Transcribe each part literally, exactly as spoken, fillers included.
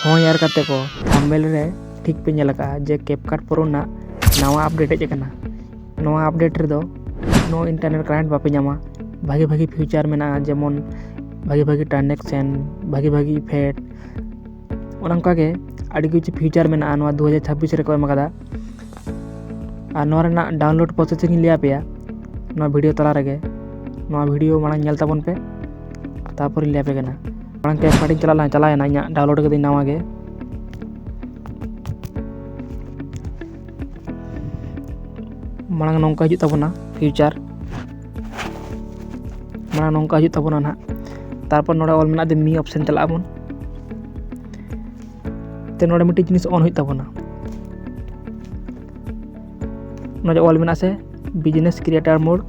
ᱦᱚᱸ ᱭᱟᱨ ᱠᱟᱛᱮ ᱠᱚ, ᱛᱷᱟᱢᱵᱮᱞ ᱨᱮ ᱴᱷᱤᱠ ᱯᱮ ᱧᱮᱞ ᱟᱠᱟᱫᱼᱟ ᱡᱮ ᱠᱮᱯᱠᱟᱴ ᱯᱨᱳ ᱨᱮᱱᱟᱜ ᱱᱟᱣᱟ ᱟᱯᱰᱮᱴ ᱦᱮᱡ ᱟᱠᱟᱱᱟ᱾ ᱱᱚᱣᱟ ᱟᱯᱰᱮᱴ ᱨᱮᱫᱚ no internet current ᱵᱟᱯᱮ ᱧᱟᱢᱟ᱾ ᱵᱷᱟᱜᱮ ᱵᱷᱟᱜᱮ ᱯᱷᱤᱪᱟᱨ ᱢᱮᱱᱟᱜᱼᱟ, ᱡᱮᱢᱚᱱ ᱵᱷᱟᱜᱮ ᱵᱷᱟᱜᱮ ᱴᱨᱟᱱᱡᱮᱠᱥᱮᱱ, ᱵᱷᱟᱜᱮ ᱵᱷᱟᱜᱮ ᱤᱯᱷᱮᱠᱴ, ᱚᱱᱮ ᱚᱱᱠᱟᱜᱮ ᱟᱹᱰᱤ ᱠᱤᱪᱷᱩ ᱯᱷᱤᱪᱟᱨ ᱢᱮᱱᱟᱜᱼᱟ ᱱᱚᱣᱟ ᱫᱩ ᱦᱟᱡᱟᱨ ᱪᱷᱟᱵᱵᱤᱥ ᱨᱮᱠᱚ ᱮᱢ ᱟᱠᱟᱫᱟ᱾ ᱟᱨ ᱱᱚᱣᱟ ᱨᱮᱱᱟᱜ ᱰᱟᱣᱩᱱᱞᱳᱰ ᱯᱨᱚᱥᱮᱥᱤᱝ ᱤᱧ ᱞᱟᱹᱭ ᱟᱯᱮᱭᱟ ᱱᱚᱣᱟ ᱵᱷᱤᱰᱤᱭᱳ ᱛᱟᱞᱟ ᱨᱮᱜᱮ᱾ ᱱᱚᱣᱟ ᱵᱷᱤᱰᱤᱭᱳ ᱢᱟᱲᱟᱝ ᱧᱮᱞ ᱛᱟᱵᱚᱱ ᱯᱮ, ᱛᱟᱨᱯᱚᱨᱤᱧ ᱞᱟᱹᱭ ᱟᱯᱮ ᱠᱟᱱᱟ᱾ ᱢᱟᱲᱟᱝ ᱠᱮᱯᱠᱟᱴᱤᱧ ᱪᱟᱞᱟᱣ ᱞᱮᱱᱟ, ᱪᱟᱞᱟᱣ ᱮᱱᱟ, ᱤᱧᱟᱹᱜ ᱰᱟᱣᱩᱱᱞᱳᱰ ᱠᱟᱹᱫᱟᱹᱧ ᱱᱟᱣᱟ ᱜᱮ᱾ ᱢᱟᱲᱟᱝ ᱱᱚᱝᱠᱟ ᱦᱤᱡᱩᱜ ᱛᱟᱵᱚᱱᱟ ᱯᱷᱤᱪᱟᱨ, ᱢᱟᱲᱟᱝ ᱱᱚᱝᱠᱟ ᱦᱤᱡᱩᱜ ᱛᱟᱵᱚᱱᱟ ᱱᱟᱦᱟᱜ᱾ ᱛᱟᱨᱯᱚᱨ ᱱᱚᱰᱮ ᱚᱞ ᱢᱮᱱᱟᱜ ᱫᱚ ᱢᱤ ᱚᱯᱥᱮᱱ ᱪᱟᱞᱟᱜ ᱟᱵᱚᱱ᱾ ᱛᱮ ᱱᱚᱰᱮ ᱢᱤᱫᱴᱤᱡ ᱡᱤᱱᱤᱥ ᱚᱱ ᱦᱩᱭᱩᱜ ᱛᱟᱵᱚᱱᱟ᱾ ᱱᱚᱰᱮ ᱚᱞ ᱢᱮᱱᱟᱜᱼᱟ ᱥᱮ ᱵᱤᱡᱽᱱᱮᱥ ᱠᱨᱤᱭᱮᱴᱟᱨ ᱢᱳᱰ,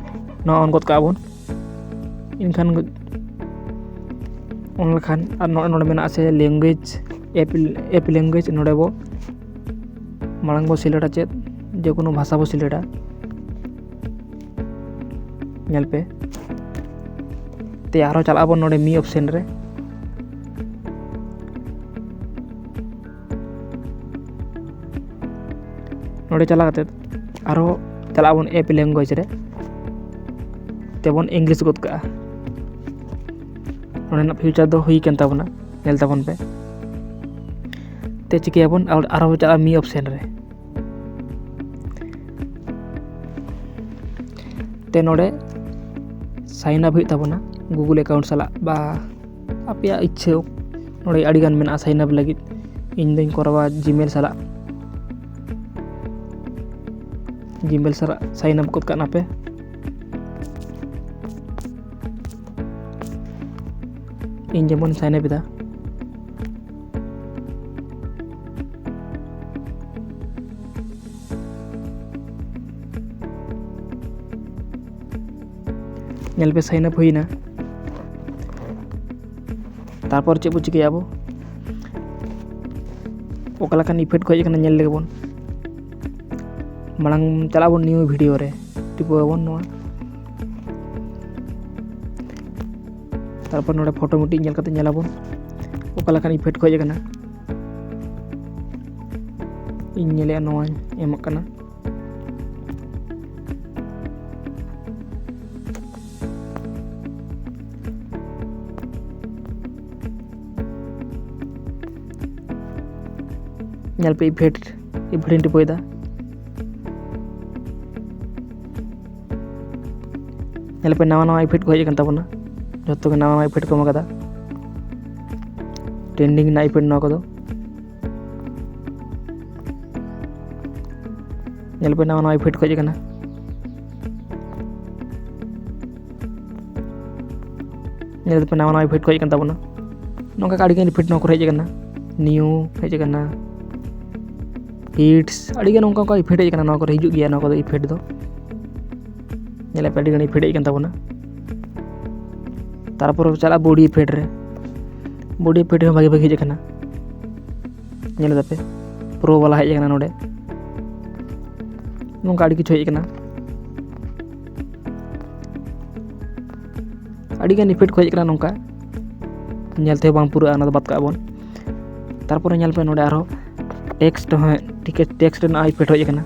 ᱱᱚᱣᱟ ᱚᱱ ᱜᱚᱫ ᱠᱟᱜᱼᱟ ᱵᱚᱱ᱾ ᱮᱱᱠᱷᱟᱱ ᱚᱱ ᱞᱮᱠᱷᱟᱱ ᱟᱨ ᱱᱚᱰᱮ, ᱱᱚᱰᱮ ᱢᱮᱱᱟᱜᱼᱟ ᱥᱮ ᱞᱮᱝᱜᱩᱭᱮᱡᱽ ᱮᱯ, ᱮᱯ ᱞᱮᱝᱜᱩᱭᱮᱡᱽ, ᱱᱚᱰᱮ ᱵᱚ ᱢᱟᱲᱟᱝ ᱵᱚ ᱥᱤᱞᱮᱠᱴᱟ ᱪᱮᱫ, ᱡᱮᱠᱳᱱᱳ ᱵᱷᱟᱥᱟ ᱵᱚ ᱥᱤᱞᱮᱠᱴᱟ᱾ ᱧᱮᱞ ᱯᱮ, ᱛᱮ ᱟᱨᱦᱚᱸ ᱪᱟᱞᱟᱜ ᱟᱵᱚᱱ ᱱᱚᱰᱮ ᱢᱤ ᱚᱯᱥᱮᱱ ᱨᱮ᱾ ᱱᱚᱰᱮ ᱪᱟᱞᱟᱣ ᱠᱟᱛᱮᱫ ᱟᱨᱦᱚᱸ ᱪᱟᱞᱟᱜ ᱟᱵᱚᱱ ᱮᱯ ᱞᱮᱝᱜᱩᱭᱮᱡᱽ ᱨᱮ, ᱛᱮᱵᱚᱱ ᱤᱝᱞᱤᱥ ᱜᱚᱫ ᱠᱟᱜᱼᱟ᱾ ᱱᱚᱰᱮᱱᱟᱜ ᱯᱷᱤᱪᱟᱨ ᱫᱚ ᱦᱩᱭ ᱠᱟᱱ ᱛᱟᱵᱚᱱᱟ, ᱧᱮᱞ ᱛᱟᱵᱚᱱ ᱯᱮ᱾ ᱛᱮ ᱪᱤᱠᱟᱹᱭᱟᱵᱚᱱ, ᱟᱨ-, ᱟᱨᱦᱚᱸ ᱪᱟᱞᱟᱜᱼᱟ ᱢᱤ ᱚᱯᱥᱮᱱ ᱨᱮ᱾ ᱛᱮ ᱱᱚᱰᱮ ᱥᱟᱭᱤᱱ ᱟᱯ ᱦᱩᱭᱩᱜ ᱛᱟᱵᱚᱱᱟ ᱜᱩᱜᱩᱞ ᱮᱠᱟᱣᱩᱱᱴ ᱥᱟᱞᱟᱜ ᱵᱟ ᱟᱯᱮᱭᱟᱜ ᱤᱪᱪᱷᱟᱹ᱾ ᱱᱚᱰᱮ ᱟᱹᱰᱤᱜᱟᱱ ᱢᱮᱱᱟᱜᱼᱟ ᱥᱟᱭᱤᱱ ᱟᱯ ᱞᱟᱹᱜᱤᱫ᱾ ᱤᱧ ᱫᱚᱧ ᱠᱚᱨᱟᱣᱟ ᱡᱤᱢᱮᱞ ᱥᱟᱞᱟᱜ, ᱡᱤᱢᱮᱞ ᱥᱟᱞᱟᱜ ᱥᱟᱭᱤᱱ ᱟᱯ ᱜᱚᱫ ᱠᱟᱜ ᱱᱟᱯᱮ᱾ ᱤᱧ ᱡᱮᱢᱚᱱ ᱥᱟᱭᱤᱱ ᱟᱯ ᱮᱫᱟ᱾ ᱧᱮᱞ ᱯᱮ, ᱥᱟᱭᱤᱱ ᱟᱯ ᱦᱩᱭᱱᱟ᱾ ᱛᱟᱨᱯᱚᱨ ᱪᱮᱫ ᱵᱚ ᱪᱤᱠᱟᱹᱭᱟ ᱟᱵᱚ? ᱚᱠᱟ ᱞᱮᱠᱟᱱ ᱤᱯᱷᱮᱠᱴ ᱠᱚ ᱦᱮᱡ ᱟᱠᱟᱱᱟ ᱧᱮᱞ ᱞᱮᱜᱮ ᱵᱚᱱ᱾ ᱢᱟᱲᱟᱝ ᱪᱟᱞᱟᱜ ᱟᱵᱚᱱ ᱱᱤᱭᱩ ᱵᱷᱤᱰᱤᱭᱳ ᱨᱮ, ᱴᱤᱯᱟᱹᱣ ᱟᱵᱚᱱ ᱱᱚᱣᱟ᱾ ᱛᱟᱨᱯᱚᱨ ᱱᱚᱰᱮ ᱯᱷᱳᱴᱳ ᱢᱤᱫᱴᱤᱡ ᱧᱮᱞ ᱠᱟᱛᱮ ᱧᱮᱞ ᱟᱵᱚᱱ ᱚᱠᱟ ᱞᱮᱠᱟᱱ ᱤᱯᱷᱮᱠᱴ ᱠᱚ ᱦᱮᱡ ᱟᱠᱟᱱᱟ᱾ ᱤᱧ ᱧᱮᱞᱮᱫᱼᱟ, ᱱᱚᱣᱟᱧ ᱮᱢᱟᱜ ᱠᱟᱱᱟ᱾ ᱧᱮᱞ ᱯᱮ, effect, effect ᱤᱧ ᱴᱤᱯᱟᱹᱭᱮᱫᱟ᱾ ᱧᱮᱞ ᱯᱮ, ᱱᱟᱣᱟ ᱱᱟᱣᱟ effect ᱠᱚ ᱦᱮᱡ ᱟᱠᱟᱱ ᱛᱟᱵᱚᱱᱟ᱾ ᱡᱚᱛᱚ ᱜᱮ ᱱᱟᱣᱟ ᱱᱟᱣᱟ effect ᱠᱚ ᱮᱢ ᱟᱠᱟᱫᱟ᱾ Trending ᱨᱮᱱᱟᱜ effect ᱱᱚᱣᱟ ᱠᱚᱫᱚ᱾ ᱧᱮᱞ ᱯᱮ, ᱱᱟᱣᱟ ᱱᱟᱣᱟ effect ᱠᱚ ᱦᱮᱡ ᱟᱠᱟᱱᱟ᱾ ᱧᱮᱞ ᱯᱮ, ᱱᱟᱣᱟ ᱱᱟᱣᱟ effect ᱠᱚ ᱦᱮᱡ ᱟᱠᱟᱱ ᱛᱟᱵᱚᱱᱟ᱾ ᱱᱚᱝᱠᱟ ᱜᱮ ᱟᱹᱰᱤᱜᱟᱱ effect ᱱᱚᱣᱟ ᱠᱚᱨᱮ ᱦᱮᱡ ᱟᱠᱟᱱᱟ᱾ New ᱦᱮᱡ ᱟᱠᱟᱱᱟ, hits, ᱟᱹᱰᱤᱜᱟᱱ ᱱᱚᱝᱠᱟ ᱚᱱᱠᱟ effect ᱦᱮᱡ ᱟᱠᱟᱱᱟ᱾ ᱱᱚᱣᱟ ᱠᱚᱨᱮ ᱦᱤᱡᱩᱜ ᱜᱮᱭᱟ, ᱱᱚᱣᱟ ᱠᱚᱫᱚ effect ᱫᱚ᱾ ᱧᱮᱞ ᱯᱮ, ᱟᱹᱰᱤᱜᱟᱱ effect ᱦᱮᱡ ᱟᱠᱟᱱ ᱛᱟᱵᱚᱱᱟ᱾ ᱛᱟᱨᱯᱚᱨ ᱪᱟᱞᱟᱜᱼᱟ body effect ᱨᱮ᱾ Body effect ᱦᱚᱸ ᱵᱷᱟᱜᱤ ᱵᱷᱟᱜᱤ ᱦᱮᱡ ᱟᱠᱟᱱᱟ᱾ ᱧᱮᱞ ᱫᱟᱯᱮ, pro ᱵᱟᱞᱟ ᱦᱮᱡ ᱟᱠᱟᱱᱟ ᱱᱚᱰᱮ᱾ ᱱᱚᱝᱠᱟ ᱟᱹᱰᱤ ᱠᱤᱪᱷᱩ ᱦᱮᱡ ᱟᱠᱟᱱᱟ᱾ ᱟᱹᱰᱤᱜᱟᱱ effect ᱠᱚ ᱦᱮᱡ ᱟᱠᱟᱱᱟ ᱱᱚᱝᱠᱟ᱾ ᱧᱮᱞ ᱛᱮᱦᱚᱸ ᱵᱟᱝ ᱯᱩᱨᱟᱹᱜᱼᱟ, ᱚᱱᱟ ᱫᱚ ᱵᱟᱫ ᱠᱟᱜᱼᱟ ᱵᱚᱱ᱾ ᱛᱟᱨᱯᱚᱨᱮ ᱧᱮᱞ ᱯᱮ, ᱱᱚᱰᱮ ᱟᱨᱦᱚᱸ text ᱦᱚᱸ, ᱴᱷᱤᱠ text ᱨᱮᱱᱟᱜ effect ᱦᱮᱡ ᱟᱠᱟᱱᱟ᱾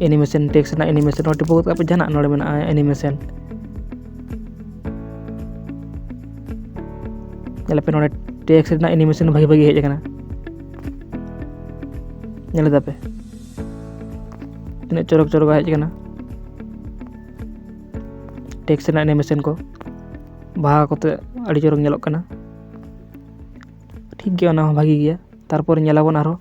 Animation, text ᱨᱮᱱᱟᱜ animation ᱱᱚᱰᱮ ᱴᱤᱯᱟᱹᱣ ᱜᱚᱫ ᱠᱟᱜ ᱯᱮ, ᱡᱟᱦᱟᱱᱟᱜ ᱱᱚᱰᱮ ᱢᱮᱱᱟᱜᱼᱟ animation᱾ ᱧᱮᱞ ᱯᱮ, ᱱᱚᱰᱮ text ᱨᱮᱱᱟᱜ animation ᱵᱷᱟᱜᱤ ᱵᱷᱟᱜᱤ ᱦᱮᱡ ᱟᱠᱟᱱᱟ᱾ ᱧᱮᱞ ᱫᱟᱯᱮ, ᱛᱤᱱᱟᱹᱜ ᱪᱚᱨᱚᱠ ᱪᱚᱨᱚᱠ ᱦᱮᱡ ᱟᱠᱟᱱᱟ text ᱨᱮᱱᱟᱜ animation ᱠᱚ᱾ ᱵᱟᱦᱟ ᱠᱚᱛᱮ ᱟᱹᱰᱤ ᱪᱚᱨᱚᱠ ᱧᱮᱞᱚᱜ ᱠᱟᱱᱟ᱾ ᱴᱷᱤᱠ ᱜᱮᱭᱟ, ᱚᱱᱟ ᱦᱚᱸ ᱵᱷᱟᱜᱤ ᱜᱮᱭᱟ᱾ ᱛᱟᱨᱯᱚᱨ ᱧᱮᱞᱟᱵᱚᱱ ᱟᱨᱦᱚᱸ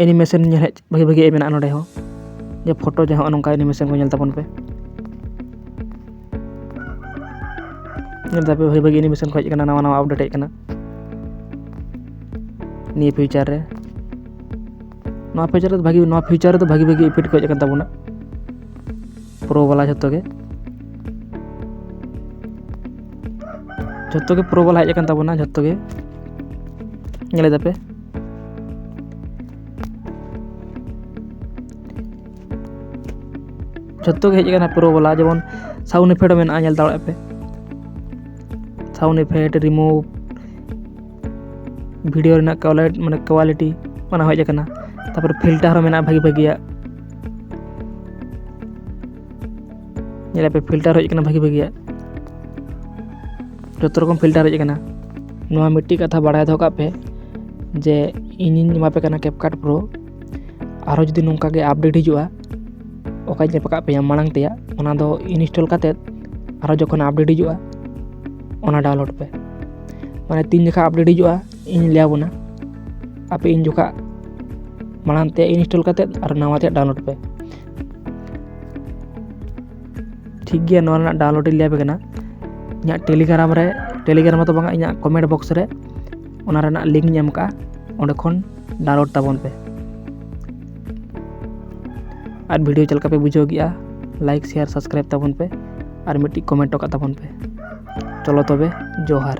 animation ᱧᱮᱞ ᱦᱮᱡ ᱵᱷᱟᱜᱤ ᱵᱷᱟᱜᱤ ᱢᱮᱱᱟᱜᱼᱟ ᱱᱚᱰᱮ ᱦᱚᱸ, ᱡᱮ photo ᱡᱟᱦᱟᱸ ᱱᱚᱜᱼᱚ ᱱᱚᱝᱠᱟ animation ᱠᱚ ᱧᱮᱞ ᱛᱟᱵᱚᱱ ᱯᱮ᱾ ᱧᱮᱞ ᱫᱟᱯᱮ, ᱵᱷᱟᱜᱤ ᱵᱷᱟᱜᱤ animation ᱠᱚ ᱦᱮᱡ ᱟᱠᱟᱱᱟ, ᱱᱟᱣᱟ ᱱᱟᱣᱟ update ᱦᱮᱡ ᱟᱠᱟᱱᱟ ᱱᱤᱭᱟᱹ feature ᱨᱮ᱾ ᱱᱚᱣᱟ feature ᱨᱮᱫᱚ ᱵᱷᱟᱜᱤ, ᱱᱚᱣᱟ feature ᱨᱮᱫᱚ ᱵᱷᱟᱜᱤ ᱵᱷᱟᱜᱤ effect ᱠᱚ ᱦᱮᱡ ᱟᱠᱟᱱ ᱛᱟᱵᱚᱱᱟ᱾ Pro ᱵᱟᱞᱟ ᱡᱷᱚᱛᱚ ᱜᱮ, ᱡᱷᱚᱛᱚ ᱜᱮ pro ᱵᱟᱞᱟ ᱦᱮᱡ ᱟᱠᱟᱱ ᱛᱟᱵᱚᱱᱟ, ᱡᱷᱚᱛᱚ ᱜᱮ᱾ ᱧᱮᱞ ᱫᱟᱯᱮ, ᱡᱷᱚᱛᱚ ᱜᱮ ᱦᱮᱡ ᱟᱠᱟᱱᱟ pro ᱵᱟᱞᱟ᱾ ᱡᱮᱢᱚᱱ sound effect ᱢᱮᱱᱟᱜᱼᱟ, ᱧᱮᱞ ᱫᱟᱲᱮᱭᱟᱜ ᱯᱮ, sound effect, remove, video ᱨᱮᱱᱟᱜ quality, ᱢᱟᱱᱮ quality ᱚᱱᱟ ᱦᱮᱡ ᱟᱠᱟᱱᱟ᱾ ᱛᱟᱨᱯᱚᱨ filter ᱦᱚᱸ ᱢᱮᱱᱟᱜᱼᱟ ᱵᱷᱟᱹᱜᱤ ᱵᱷᱟᱹᱜᱤᱭᱟᱜ, ᱧᱮᱞᱮᱫ ᱯᱮ filter ᱦᱮᱡ ᱟᱠᱟᱱᱟ ᱵᱷᱟᱹᱜᱤ ᱵᱷᱟᱹᱜᱤᱭᱟᱜ, ᱡᱚᱛᱚ ᱨᱚᱠᱚᱢ filter ᱦᱮᱡ ᱟᱠᱟᱱᱟ᱾ ᱱᱚᱣᱟ ᱢᱤᱫᱴᱤᱡ ᱠᱟᱛᱷᱟ ᱵᱟᱲᱟᱭ ᱫᱚᱦᱚ ᱠᱟᱜ ᱯᱮ ᱡᱮ ᱤᱧᱤᱧ ᱮᱢᱟ ᱯᱮ ᱠᱟᱱᱟ CapCut Pro, ᱟᱨᱦᱚᱸ ᱡᱩᱫᱤ ᱱᱚᱝᱠᱟ ᱜᱮ update ᱦᱤᱡᱩᱜᱼᱟ, ᱚᱠᱟᱧ ᱮᱢ ᱟᱠᱟᱫ ᱯᱮᱭᱟ ᱢᱟᱲᱟᱝ ᱛᱮᱭᱟᱜ, ᱚᱱᱟ ᱫᱚ install ᱠᱟᱛᱮᱫ ᱟᱨᱦᱚᱸ ᱡᱚᱠᱷᱚᱱ update ᱦᱤᱡᱩᱜᱼᱟ, ᱚᱱᱟ download ᱯᱮ᱾ ᱢᱟᱱᱮ ᱛᱤᱱ ᱡᱚᱠᱷᱟ update ᱦᱤᱡᱩᱜᱼᱟ, ᱤᱧ ᱞᱟᱹᱭ ᱟᱵᱚᱱᱟ, ᱟᱯᱮ ᱤᱧ ᱡᱚᱠᱷᱟ ᱢᱟᱲᱟᱝ ᱛᱮ install ᱠᱟᱛᱮᱫ ᱟᱨ ᱱᱟᱣᱟ ᱛᱮᱭᱟᱜ download ᱯᱮ᱾ ᱴᱷᱤᱠ ᱜᱮᱭᱟ, ᱱᱚᱣᱟ ᱨᱮᱱᱟᱜ download ᱤᱧ ᱞᱟᱹᱭ ᱟᱯᱮ ᱠᱟᱱᱟ᱾ ᱤᱧᱟᱹᱜ Telegram ᱨᱮ, Telegram ᱫᱚ ᱵᱟᱝᱟ, ᱤᱧᱟᱹᱜ comment box ᱨᱮ ᱚᱱᱟ ᱨᱮᱱᱟᱜ link ᱤᱧ ᱮᱢ ᱠᱟᱜᱼᱟ, ᱚᱸᱰᱮ ᱠᱷᱚᱱ download ᱛᱟᱵᱚᱱ ᱯᱮ᱾ ᱟᱨ video ᱪᱮᱫ ᱞᱮᱠᱟ ᱯᱮ ᱵᱩᱡᱷᱟᱹᱣ ᱠᱮᱜᱼᱟ, like, share, subscribe ᱛᱟᱵᱚᱱ ᱯᱮ, ᱟᱨ ᱢᱤᱫᱴᱤᱡ comment ᱦᱚᱴᱚ ᱠᱟᱜ ᱛᱟᱵᱚᱱ ᱯᱮ᱾ ᱪᱚᱞᱚ ᱛᱚᱵᱮ, ᱡᱚᱦᱟᱨ᱾